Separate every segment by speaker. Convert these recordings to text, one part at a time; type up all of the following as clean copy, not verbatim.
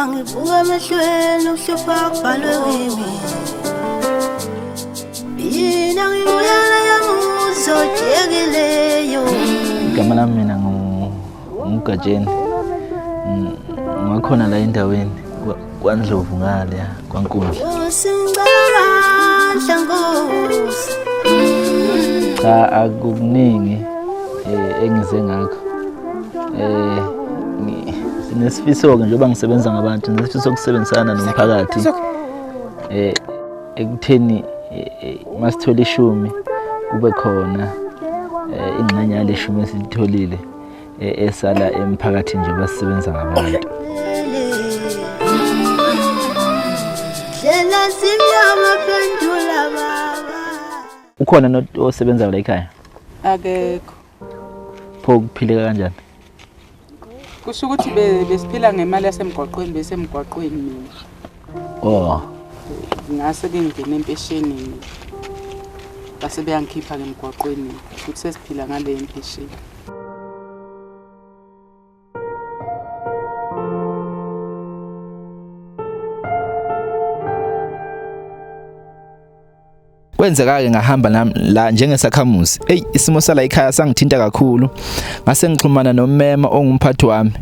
Speaker 1: Mangibuka emehlweni ukuhlupha kubhalwe kimi. Mina ngibuyela yamuzi ojekileyo.
Speaker 2: Igama lami mina nguGatsheni. Ngakhona la endaweni kwaNdlovu ngale kwaNkundla.
Speaker 1: Nkosi ngicela amandla Nkosi.
Speaker 2: Cha akukuningi engize ngakho. Sinesifiso-ke njengoba ngisebenza ngabantu, nesifiso sokusebenzisana nomphakathi ekutheni masithola ishumi kube khona ingxenye yaleshumi esiyitholile esala emphakathini njengoba sisebenza ngabantu.
Speaker 1: Ndlela zimnyama phendula baba.
Speaker 2: Ukhona osebenzayo la ekhaya?
Speaker 3: Akekho.
Speaker 2: Pho kuphileka kanjani?
Speaker 3: Kusho ukuthi besiphila ngemali yasemgwaqweni, besemgwaqweni mina.
Speaker 2: Oh.
Speaker 3: Ngase bengingena empeshenini. Base beyangikhipha ke emgwaqweni futhi sesiphila ngale empesheni.
Speaker 2: Kwenzeka-ke ngahamba nami la njengesakhamuzi. Eyi, isimo sala ekhaya sangithinta kakhulu. Ngase ngixhumana nommema ongumphathi wami.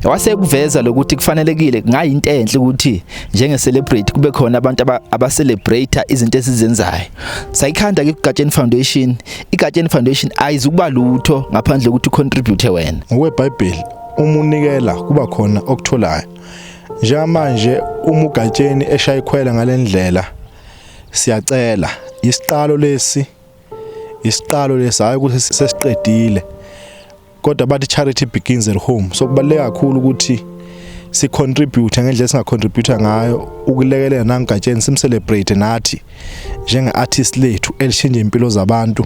Speaker 2: Wase kuveza lokuthi kufanelekile ngayinto enhle ukuthi njenge-celebrate kube khona abantu aba-celebrate izinto esizenzayo. Sayikhanda ke iGatsheni Foundation. IGatsheni Foundation ayizukuba lutho ngaphandle kokuthi ucontribute wena.
Speaker 4: NgokweBhayibheli uma unikela kuba khona okutholayo. Njengamanje uma uGatsheni eshaya ikhwela ngalendlela siyacela isiqalo lesi, isiqalo lesi, hayi ukuthi sesiqedile, kodwa bathi charity begins at home. So kubaluleke kakhulu ukuthi si contribute ngendlela esinga contribute ngayo ukulekelela nanguGatsheni, simcelebrate nathi njenge artist lethu elishintsha impilo zabantu.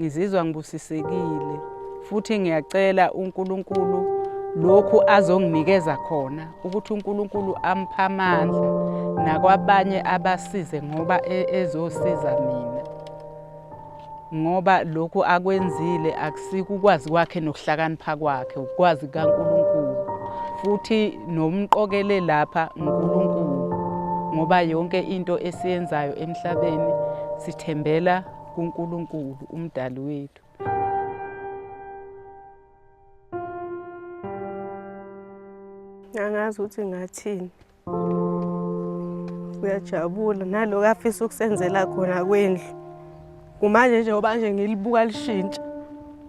Speaker 3: Ngizizwa ngibusisekile futhi ngiyacela uNkulunkulu lokhu azonginikeza khona ukuthi uNkulunkulu amphe amandla nakwabanye abasize ngoba ezosiza mina, ngoba lokhu akwenzile akusiko ukwazi kwakhe nokuhlakanipha kwakhe, ukwazi kaNkulunkulu futhi nomqokele lapha uNkulunkulu, ngoba yonke into esiyenzayo emhlabeni sithembela kuNkulunkulu umdali wethu.
Speaker 5: Angazi ukuthi ngathini. Uyajabula naloko afisa ukusenzela khona kwendlu. Kumanje njengoba nje ngilibuka lishintsha,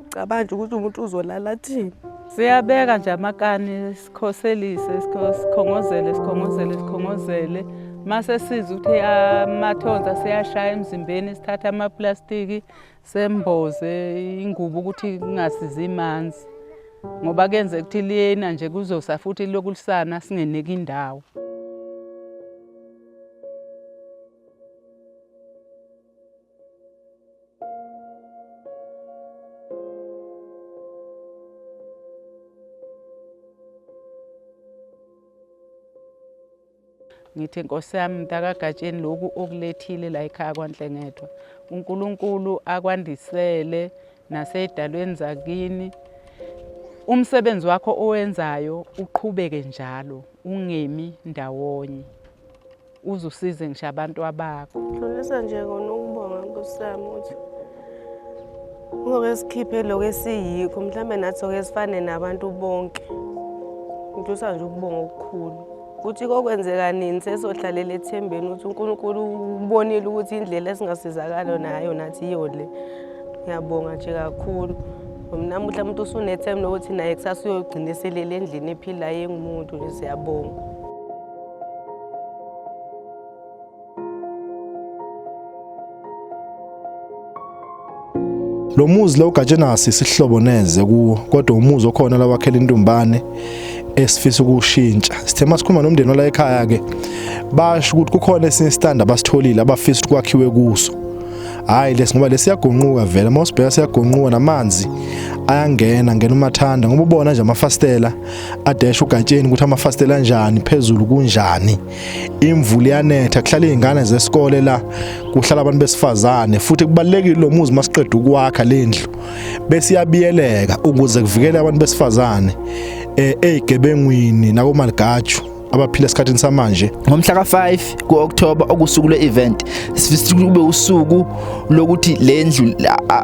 Speaker 5: cabanga nje ukuthi umuntu uzolala athini.
Speaker 3: Siyabeka nje amakani, sikhoselise, sikhongozele, sikhongozele, sikhongozele. Mase sizwa ukuthi amathonsi aseyashaya emzimbeni, sithatha amaplastiki semboze ingubo ukuthi kungasizi imanzi, ngoba kuyenzeka ukuthi liyena nje kuzosa futhi lokulisana singeneki indawo. Ngithi Nkosi yami mntakaGatsheni, lokhu okulethile la ekhaya kwaNhlengethwa, uNkulunkulu akwandisele nasey'dalweni zakini. Umsebenzi wakho owenzayo uqhubeke njalo, ungemi ndawonye, uze usize ngisho abantu abakho.
Speaker 5: Dlulisa nje kona ukubonga Nkosi yami ukuthi ngoke sikhiphe lokho esiyikho, mhlawumbe nathi soke sifane nabantu bonke. Ngidlulisa nje ukubonga okukhulu. Ukuthi kokwenzeka nini sesohlalela ethembeni ukuthi uNkulunkulu ubonile ukuthi indlela esingasizakala nayo nathi iyo le. Ngiyabonga nje kakhulu. Namuhla umuntu usunethemba lokuthi naye kusasa uyogcina eselele endlini ephilayo engumuntu nje, siyabonga.
Speaker 4: Lo muzi lo uGatsheni asisihlobo neze kuwo, kodwa umuzi okhona la wakhela intumbane esifisa ukushintsha. Sithe masikhuluma nomndeni wala ekhaya ke, basho ukuthi kukhona esinye isitanda abasitholile abafisa ukuthi kwakhiwe kuso. Hayi lesi ngoba lesiyagonquka vele, uma usibheka siyagonquka, namanzi ayangena ngena umathanda, ngoba ubona nje amafastela adesha ugatsheni ukuthi amafastela anjani, phezulu kunjani, imvula iyanetha, kuhlala izingane zesikole la, kuhlala abantu besifazane. Futhi kubalekile lo muzi masiqeda ukwakha lendlu bese iyabiyeleka ukuze kuvikele abantu besifazane ezigebengwini nakomaligaju abaphila esikhathini samanje.
Speaker 2: Ngomhla ka-5 ku-October, okusuku lwe-event, sifisa kube usuku lokuthi le ndlu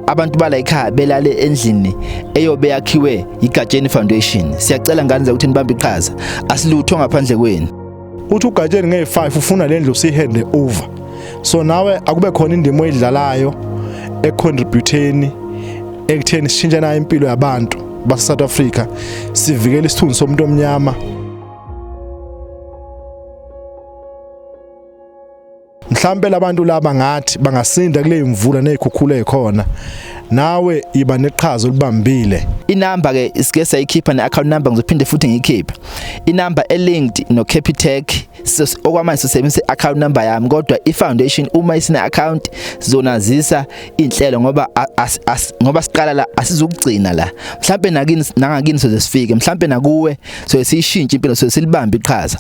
Speaker 2: abantu bala ekhaya belale endlini eyobe yakhiwe iGatsheni Foundation. Siyacela ngane zakuthi nibambe iqhaza, asilutho ngaphandle kwenu.
Speaker 4: Uthi uGatsheni nge-5 ufuna le ndlu sihande over, so nawe akube khona indima oyidlalayo econtributeni ekutheni sishintshe nayo impilo yabantu base South Africa, sivikele isithunzi somuntu omnyama. Mhlambe labantu laba ngathi bangasinda kule imvula nezikhukhula ezikhona, nawe iba neqhaza olibambile.
Speaker 2: Inamba ke sike sayikhipha ne-account number, ngizophinde futhi ngiyikhiphe inamba elinked no Capitec. Okwamanje sisebenzisa i-account number yami, kodwa i-foundation uma isine account sizonazisa inhlelo, ngoba ngoba siqala la, asizukugcina la. Mhlambe nakini nangakini soze sifike, mhlambe nakuwe soze siyishintshe impilo, soze silibambe iqhaza.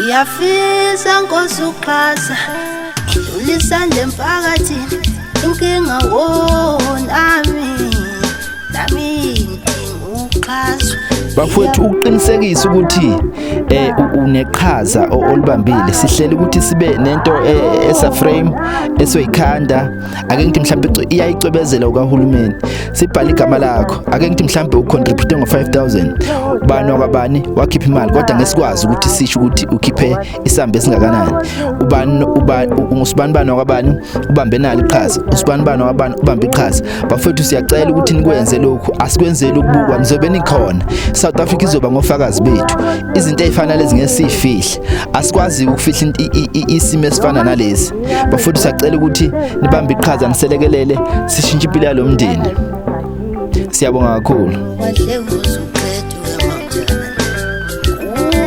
Speaker 1: Iyafisa Nkosi ukuxhasa, idlula isandla emphakathini, inkinga wo nami nami ngidinga ukuxhaswa.
Speaker 2: Bafowethu, ukuqinisekisa ukuthi uneqhaza olibambile, sihlele ukuthi sibe nento esa frame esoyikhanda, ake ngithi mhlawumbe iyayicwebezela ukahulumeni, sibhale igama lakho, ake ngithi mhlawumbe ucontribute ngo5000, ubani wakwabani wakhipha imali, kodwa ngesikwazi ukuthi sisho ukuthi ukhiphe isambe esingakanani, ubani ubani usibani bani wakwabani ubambe nalo iqhaza, usibani bani wakwabani ubambe iqhaza. Bafowethu, siyacela ukuthi nikwenze lokhu, asikwenzeli ukubukwa, nizobe nikhona, South Africa izoba ngofakazi bethu. Izinto ezifana lezi ngeke siyifihle, asikwazi ukufihla isimo esifana nalesi. Bafowethu, siyacela ukuthi nibambe iqhaza, niselekelele sishintshe impilo yalo mndeni. Siyabonga kakhulu.
Speaker 1: Wahle uzuqeda uyamawujana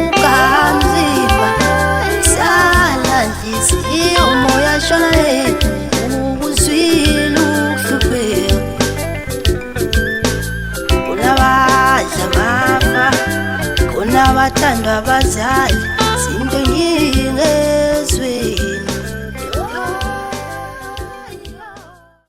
Speaker 1: ukamzimba sala nhliziyo moya shona ukuzwile ukuhlupheka kunabadla bafa, kunabathandwa abazali.